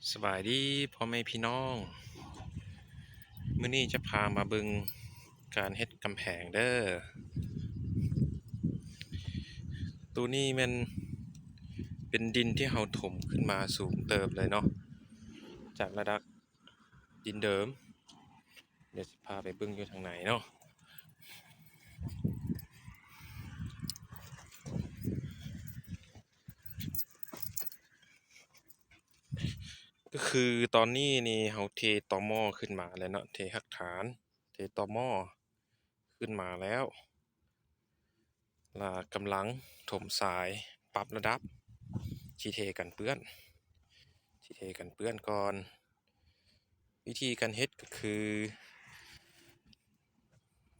ສະບາຍດີພໍ່ແມ່ພີ່ນ້ອງ, ມື້ນີ້ຈະພາມາເບິ່ງການເຮັດກຳແພງເດີ້. ໂຕນີ້ແມ່ນເປັນດິນທີ່ເຮົາຖົມຂຶ້ນມາສູງເຕີບເລີຍເນາະ ຈາກລະດັບດິນເດີມ. ດຽວຊິພາໄປເບິ່ງຢູ່ທາງໃນເນາະ. ກໍຄືຕອນນີ້ນີ້ເຮົາເທຕໍໝໍ້ຂຶ້ນມາແລ້ວເນາະ, ເທຮາກຖານ ເທຕໍໝໍ້ຂຶ້ນມາແລ້ວ ລະກຳລັງຖົມຊາຍປັບລະດັບ ຊິເທກັນເປື້ອນ ຊິເທກັນເປື້ອນກ່ອນ. ວິທີການເຮັດກໍຄື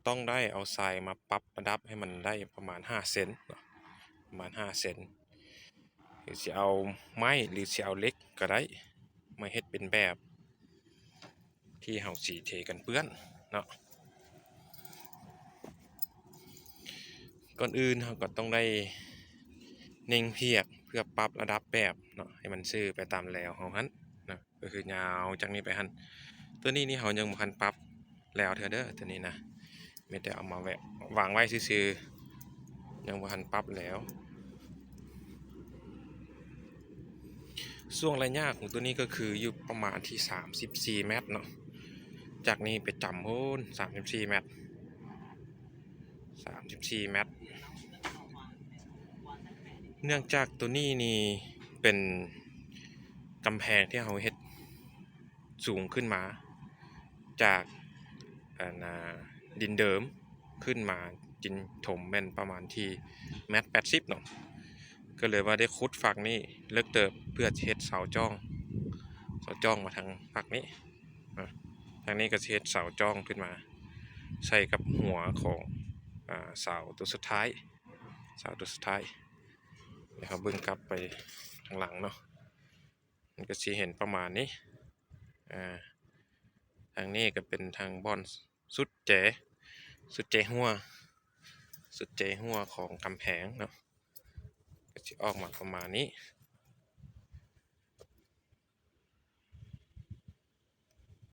ຕ້ອງໄດ້ເອົາຊາຍມາປັບລະດັບໃຫ້ມັນໄດ້ປະມານຫ້າເຊັນເນາະ, ປະມານຫ້າເຊັນ ຫຼືຊິເອົາໄມ້ ຫຼືຊິເອົາເຫຼັກກໍໄດ້ ມາເຮັດເປັນແບບ ທີ່ເຮົາຊິເທກັນເປື້ອນເນາະ. ກ່ອນອື່ນເຮົາກໍຕ້ອງໄດ້ເນັ່ງພຽກເພື່ອປັບລະດັບແບບເນາະ ໃຫ້ມັນຊື່ໄປຕາມແລວເຮົາຫັ້ນນະ, ກໍຄືຍາວຈາກນີ້ໄປຫັ້ນ. ໂຕນີ້ນີ້ເຮົາຍັງບໍ່ທັນປັບແລ້ວເທື່ອເດີ້ ໂຕນີ້ນະ, ມີແຕ່ເອົາມາແວະວາງໄວ້ຊື່ໆ ຍັງບໍ່ທັນປັບແລ້ວ. ຊ່ວງໄລຍະຂອງໂຕນີ້ກໍຄືຢູ່ປະມານທີ່ສາມສິບສີ່ແມັດເນາະ, ຈາກນີ້ໄປຈຳໂພນສາມສິບສີ່ແມັດ ສາມສິບສີ່ແມັດ. ເນື່ອງຈາກໂຕນີ້ນີ້ເປັນກຳແພງທີ່ເຮົາເຮັດສູງຂຶ້ນມາຈາກ ອັນ ອ່າ ດິນເດີມ ຂຶ້ນມາດິນຖົມແມ່ນປະມານທີ່ແມັດແປດສິບເນາະ, ກໍເລີຍວ່າໄດ້ຂຸດຟາກນີ້ເລິກເຕີບ ເພື່ອຈະເຮັດເສົາຈ້ອງ ເສົາຈ້ອງມາທາງຟາກນີ້ນະ. ທາງນີ້ກໍຊິເຮັດເສົາຈ້ອງຂຶ້ນມາໃສ່ກັບຫົວຂອງ ອ່າ ເສົາຕົວສຸດທ້າຍ ເສົາຕົວສຸດທ້າຍ. ດຽວເຮົາເບິ່ງກັບໄປທາງຫຼັງເນາະ, ມັນກໍຊິເຫັນປະມານນີ້. ອ່າ ທາງນີ້ກໍເປັນທາງບ່ອນສຸດແຈ ສຸດແຈຮົ້ວ ສຸດແຈຮົ້ວຂອງກຳແພງເນາະ, ກໍຊິອອກມາປະມານນີ້.